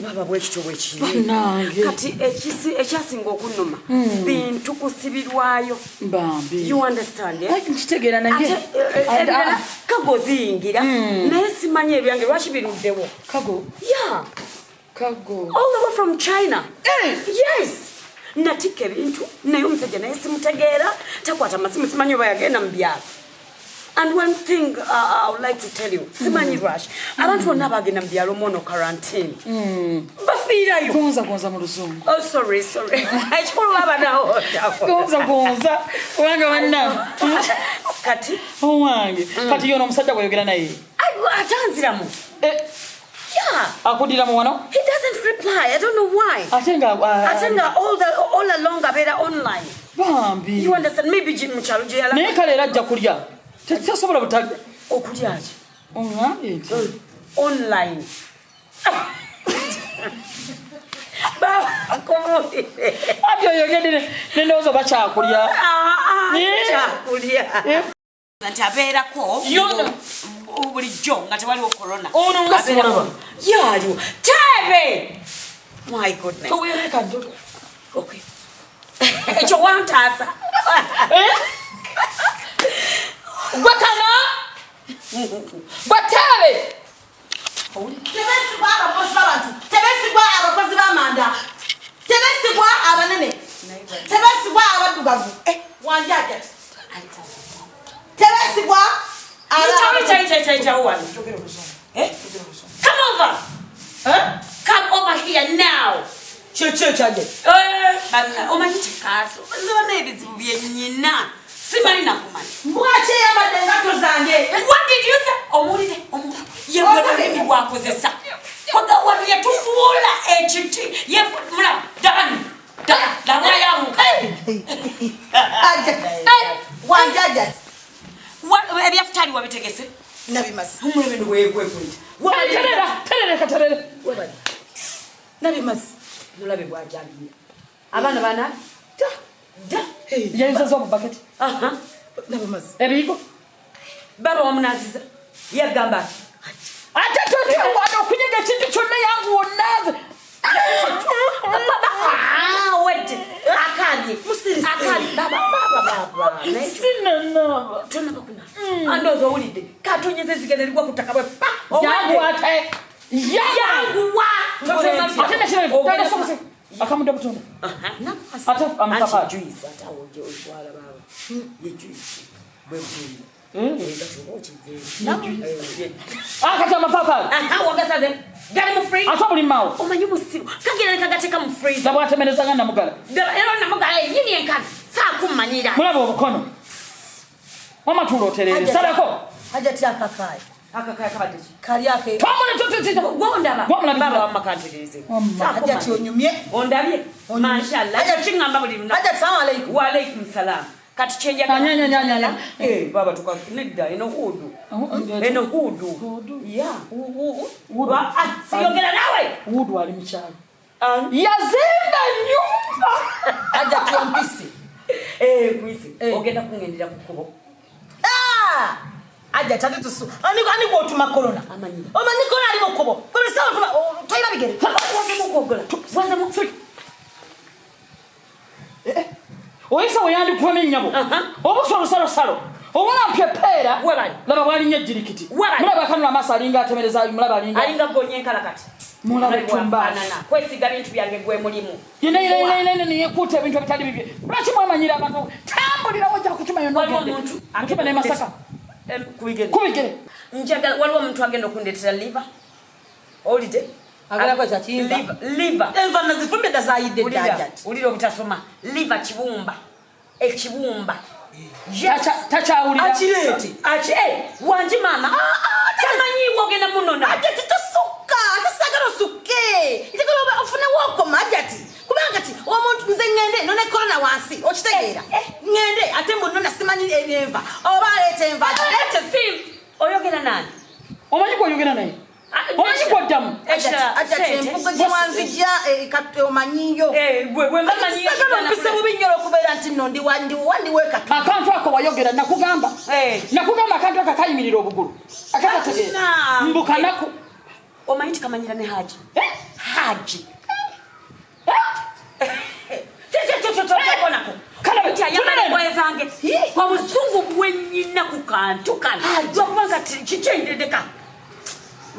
Baba, bwekityo bwekiri. Bannange. Kati ekyasinga okunnuma, bintu kusibirwayo. Bambi. You understand, eh? Ai, nkitegeera, naye Ate ebirala cargo ziyingira, naye simanyi ebyange lwaki biruddewo. Cargo? Yeah. Cargo? All the way from China. Eh! Yes, natikka ebintu, naye omusajja naye simutegeera, takwata masimu, simanyi oba yagenda mu byalo. And one thing I would like to tell you, simanyi rush abantu bonna bagenda mu byalo mono quarantine bafiirayo. Gonza gonza mu Luzungu. Oh, sorry, sorry, ekikulu baba nawo. Gonza gonza, kubanga banna Kati owange, kati yono omusajja gweyogera naye? Atanziramu. Eh, Yeah. akuddira mu wano? He doesn't reply, I don't know why. Ate nga Ate nga all along abeera online. Bambi. You understand? Maybe mu kyalo gye yala. Naye kale era ajja kulya, tasobola butalya. Okulya ki? Oŋŋambye nti Online. Baba, nkubuulire. Ati oyogedde nendowooza bakyakulya. Ah, ah, Eh. kyakulya. Eh. Nti abeerako Yono. bulijjo nga tewaliwo corona. Ono nga simulaba. Yaaliwo teebe, my goodness. Toweereka njoto. Okay, ekyo wantaasa. Eh? Gwe kana gwe teebe. Tebesigwa abakozi b'abantu, tebesigwa abakozi b'amanda, tebesigwa abanene, tebesigwa abaddugavu. Eh, wanjaja tebesigwa. Yitawo wano. Eh? Come over. Come over here now. Kyekyo ekyaje. Eh, omanyi kikaaso nzibana ebizibu byennyina, simanyi nakumanya. Lwaki eyambadde engatto zange? What did you say? Omuwulire, yegwe lulimi bwakozesa. Koga wano yatufuula ekiti. Mulaba, dabani, dabwayamuka. Wanjaja. Ebyafutali wabitegese? Nabimaze. Omulabe niwegwekweti. Terera, terereka, terere. Nabimaze. Mulabe bwajabira abaana bana da da. Yayuzaza obubaketi? Aha. Nabimaze. Ebiyigo? Baba wamunaziza, yagamba ati Ate totewana okunyega ekintu kyonna, yangu wonnaaze. Ah, wait. Akabye. Musirise. Akabye. Baba, baba, baba. Naye Sinanaaba. Tonaba kuna. Andooza owulidde. Katonyeze zigenda ligwa ku ttaka bwe pa. Yangu ate. Yanguwa. Ate nekirala, akamudde butunda ate amapapa. Anti juice ate awo otwala baba. Ye juice. Bwe butunda. Eh, kati oba okizeemu. Kati amapapa. Aha, wagasaze. Gali mu fridge. Ate buli maawo. Omanyi musiru. Kagenda ne kagateeka mu freezer. Zabwatemereza nga namugala. Ddala era namugala yennyini enkazi. Saakummanyira. Mulaba obukono wamatuula otereere salako. Hajati, akakaaya. Akakaya kabadde ki? Kali ake. Gwondaba. Gwamulabikira. Baba wammakantereeze. Hajati, onyumye. Ondabye? Mashallah. Hajati. Kiŋŋamba buli lunaku. Hajati, salamu aleikum. Wa alaikum salam. Kati kyenjagala. Anyanyanyanya. Eh, baba tuka nedda eno hudu. Eno hudu. Hudu. Yeah. Hudu. Ah, siyogera nawe. Wudu ali mukyalo. Ani? Yazimba nyumba. Hajati, ompisi. Eh, kwisi. Eh. Ogenda kungendera ku kkubo. Ah! Hajati, ate tusu ani gwotuma korona? Amanyi. Omanyi korona ali mu kkubo kwebisawo tolina bigere. Wazemu okwogera. Wazemu. Oyisa weyandikuwemu ennyabo. Aha. Obusa olusalosalo owona mpyepeera. Webale. Laba bwalinnya ejjirikiti. Webale. Mulaba akanula amaaso, alinga atemereza, mulaba alinga Alinga gonya enkalakati. Mulaba Bwafaanana. etumbaasi. Kwesiga bintu byange gwe mulimu. Yenayinainayina neyekuuta ebintu ebitali bibye. Lwaki mwamanyira abantu? Tambulirawo, ojja kutuma yonna. Waliwo Ogende. omuntu Mutume ne Masaka. Kubigere. Kubigere. Njagala, waliwo omuntu agenda okundeetera liver. Owulidde? Agenda kweza kiyimba. Liver. Liver. Enva nazifumbye dda, zayidde dda. Wulira, Hajati. wulira obutasoma. Liver kibumba. Ekibumba. Yes. Takyawulira. Akireete. Aki eh, wangi maama. Tamanyiiwo ogenda munona. Hajati, tosukka, ate saagala osukke, njagala oba ofune wookoma, Hajati, kubanga kati omuntu nze ŋŋende none korona wansi, okitegeera? Ŋŋende ate mbunona simanyi enva oba aleeta enva, akireete. Sim, oyogera nani? Omanyi gwoyogera naye? Omanyi gwoddamu? Hajati, empugo gye wanzija kati omanyiyo. Eh, gwe gwe mba manyiyo. Sagala ompise bubi nnyo olwokubeera nti nno ndiweekatu. Akantu ako wayogera, nakugamba. Eh. Nakugamba akantu ako kayimirira obugulu akatategeera. Ah, Mbu kanaku. Omanyi tikamanyira ne Haji. Eh? Haji zange obusungu bwenyina ku kantu kano lwakubanga kikyendereka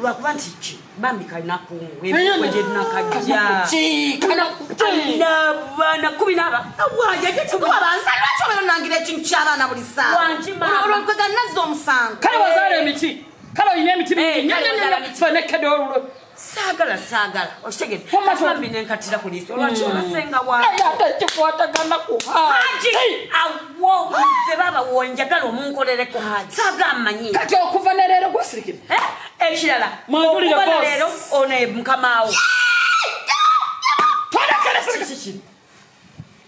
lwakuba nti ki bambi kalinakuwejenakajja 12 wajajetubabansalwakyobera ekintu ky'abaana buli ssaawa nazza omusango. Kale wazaala emiti, kale olina emiti mingi nnyo nnyo. Saagala saagala okitegedde bambi nenkatira ku liiso olwaki olasenga watekikwatagana ku Haji awo nze baaba wonjagala omunkolereko saagala mmanyi kati okuva ne leero gwasirikire ekirala okuva ne leero ono mukamaawo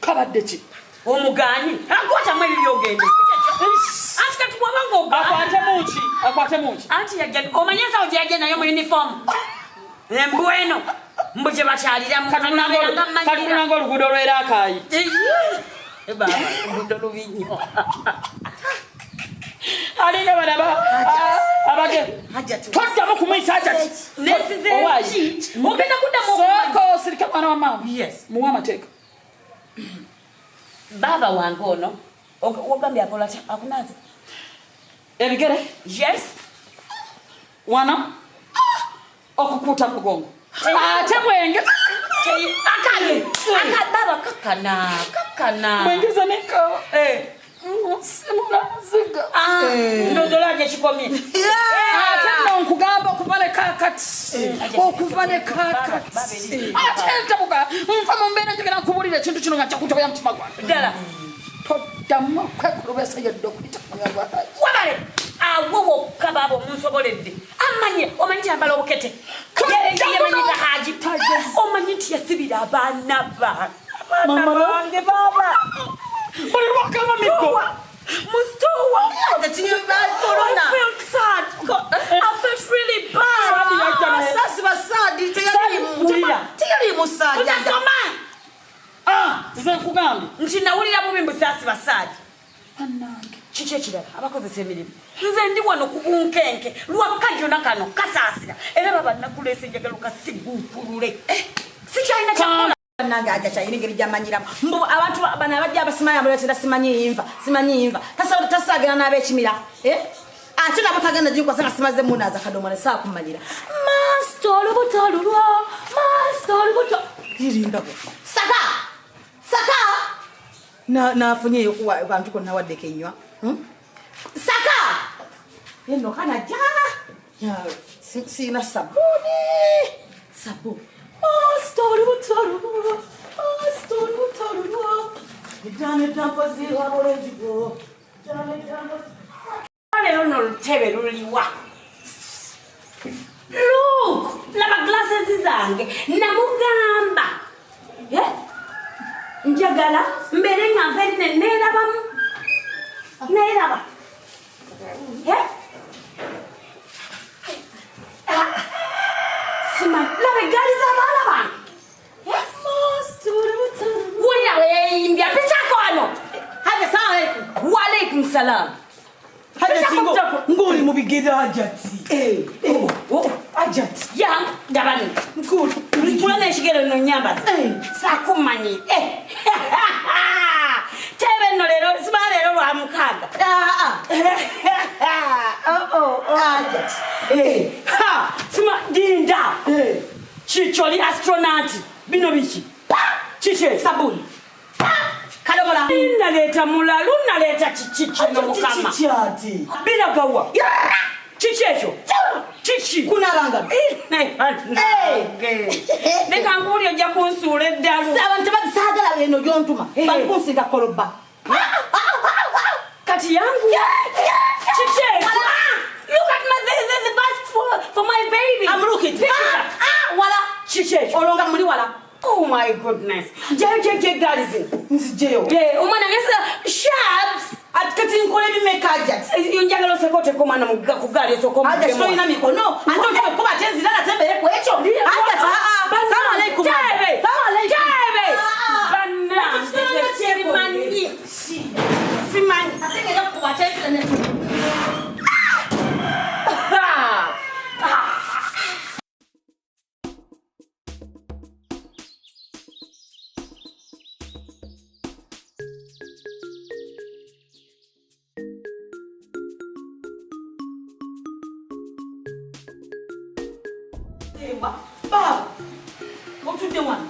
kabadde ki omugaanyi akwatamu ebyo byogende anti kati wabanga ogaanye akwate munki anti yajja omanye ensawo gye yajja nayo mu uniform embwa eno mbu gye bakyaliramu katunanga oluguudo lw'erakaayi oluguudo lubi nnyo alinga bana abage toddamu kumuyita Hajati ogenda kuddamu sooka osirike mwana wa maama muwe amateeka. Baba wange ono wogambye akola atya akunaza ebigere yes wana okukuuta mugongo ate bwenge baba kakana kakana bwengeza nekawa simulaziga ndozolanje kikomye ate nno nkugamba okuva ne kaakati okuva ne kaakati ate ntabuka nva mu mbeera njagala nkubulira ekintu kino nga nja kutoboya mutima gwange ddala toddamu okwekulubesa yadde okuyita kumanya gwa Haji wabale awo wokka baaba omunsoboledde amanye omanyi nti yambala obukete yemanyiza Haji omanyi nti yasibira abaana abaana bange baaba buli lwakaba miggo Mustowa. I felt sad. I felt really bad. Utasoma. Nze nkugambye nti nawulira bubi mbu saasiba saadi. Kiki ekirala abakozesa emirimu nze ndi wano ku bunkenke lwakajona kano kasaasira era baba nakuleese njagala okasiguukulule sikyalina kyakukola. Nange aja kyalina engeri gyamanyiramu mbu abantu bano abajja abasimanyi amuleetera simanyi nva simanyi nva tasaagenda n'ab'ekimira ate nabo tagenda ginkwasa nga simaze munaaza kadomala saakumanyira masita olubuto lulwo masita olubuto lirindako saka saka nafunyeyo bantu konna waddeko ennywa saka eno kanajja siina sabbuuni sabbuuni masita olubuto lulwo masita olubuto lulwo Leero nno olutebe luliwa. Look, laba glasses zange namugamba njagala mbeere nga nva eri neerabamu neeraba simanyi laba eggaali z'abaana bange wulira weeyimbya pitako wano. Waalaikum salaam. Ngoli mu bigere Hajati. Hajati. Yangu dabani. Nkulu. Ntula n'ekigere nno nnyambaza. Saakumanyi. Teebe nno leero siba leero lwa mukaaga. Hajati. Sima dinda. Kiki oli astronaut bino biki? Kiki? Sabuni. Kadomola. Naleeta mulalu naleeta kiki kino mukama. Biragawa. Kiki ekyo? Kiki? Kunaabanga. Leka nkuwulire ojja kunsuula eddalu. Abantu tebasaagala eno gy'ontuma. Balikunsiiga koloba. Kati yangu. Kiki ekyo? Look at my the basket for my baby. I'm looking. Wala. Kiki ekyo? Olonga muli wala. Oh my goodness. Jayo eggaali zino. Nzijeyo. Omwana ngesa shabs. Ati kati nkola ebimeka Hajati. Njagala osooke oteeke omwana ku ggaali osooke Hajati omuggyemu. tolina mikono. Ate oteke kuba ate nzira nate mbeere ku ekyo. Hajati Salamu aleikum. Teebe. Salamu aleikum. Teebe. Bannange simanyi. Simanyi. Ate ngenda kukuba ate nzira ne. Ewa, baba otudde wano.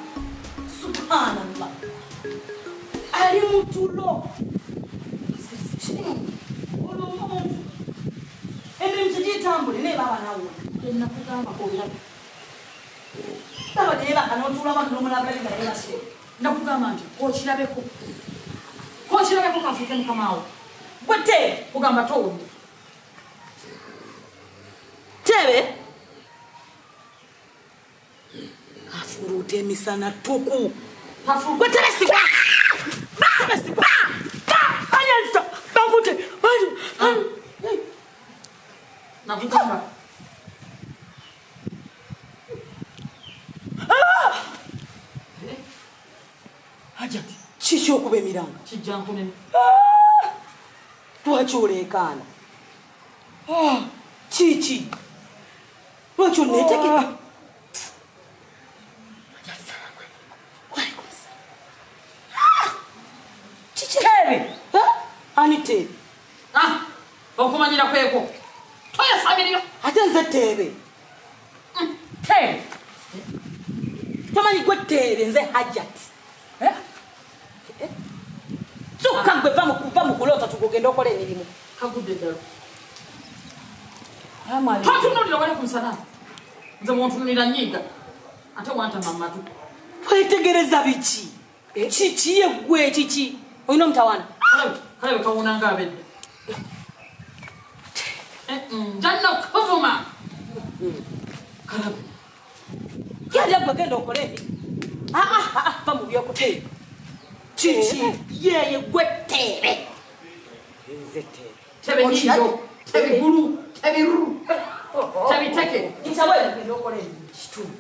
Subhanallah, ali mutulo olwo omuntu emirimu tegitambule naye baba nawona. Nakugamba obirabe. Baba teyebaka notuula wano nomulabulabi. Nakugamba nti okirabeko, kokirabeko kafuuke mukamaawo. Gwe Teebe. Kugamba towulira. Teebe afuluuta emisana ttuku. Gwe Teebe sigwa, Teebe sigwa. Anyazita bakute. Nakugamba. Hajati, kiki okuba emiranga? Kijja nkunene. Lwaki oleekaana? Kiki? Lwaki oneetegeka? Teebe. Ani Teebe? Ah, okumanyira kwekwo toyasamirira. Ate nze Teebe? Teebe. Tomanyi gwe Teebe, nze Hajati. Sukka gwe, va mu kuloota, tugogenda okola emirimu. Kagudde eddalo. Totunulira wali ku musana. Nze mwontunulira nyiiga, ate wantama mumatu. Wetegereza biki? Kiki yeggwe? Kiki? Olina omutawaana? Kalabe kawuna nga abedda. Nja nno kuvuma kalabe. Genda gwe, genda okole emirimu. Va mu byokuteeba. Kiki yeye gwe Teebe? Nze Teebe. Tebe nyindo, tebigulu, tebiru, tebiteke. Ntabwe, genda okole emirimu.